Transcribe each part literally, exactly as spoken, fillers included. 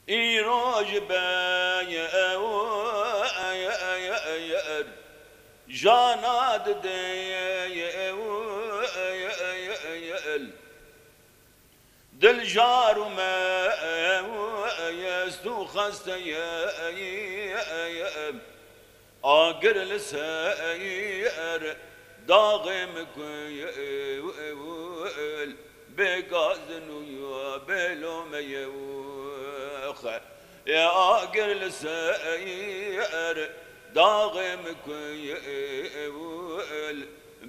Îroj beye ew, ey, ey, ey, ey, jana dideye ew, ey, ey, ey, ey, el. Dil jar û me ew, ey, estu xesteye, ey, ey, ey, em. Agir li ser daxê mi ku ew, ew, el, bê gazin û ya bê lomeye xe. E agir li ser daxê mi ku ew, el,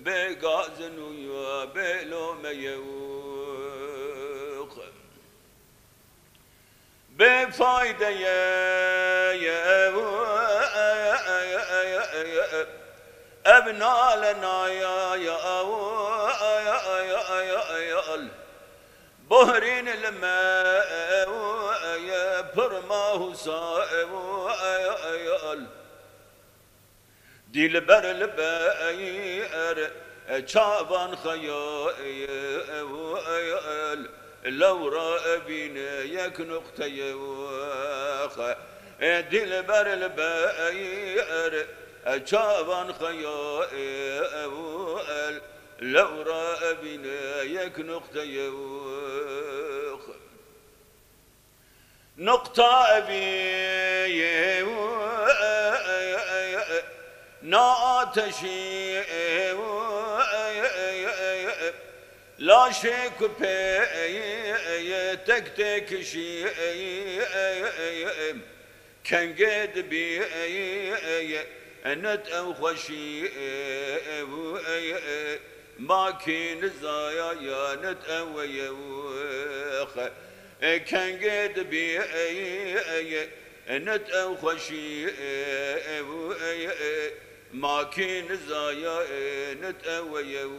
bê gazin û ya bê lomeye xe. Bê fayde ye, ye, ew, ev nale naya, ya, ew, al. Bohrîn li me, ew, ye, pir mahusa, ew, al. Dîlber li beyr, e, çavan xeya, e, ew, e, el, lewra ebîne yek nuqteye xe. E, dîlber li beyr, e, çavan xeya, e, ew, el, lewra ebîne yek nuqteye xe. Nuqta evî na ateşî, laşê ku pê tek tê kişî, kengê dibî nit ew xweşî, ma kî nizaya ya nit ew eye. E, kengê dibî, ey, ey, e, nit ew xweşî, e, ew, ey, e, ma kî nizaya, e, nit ew, ey, ew.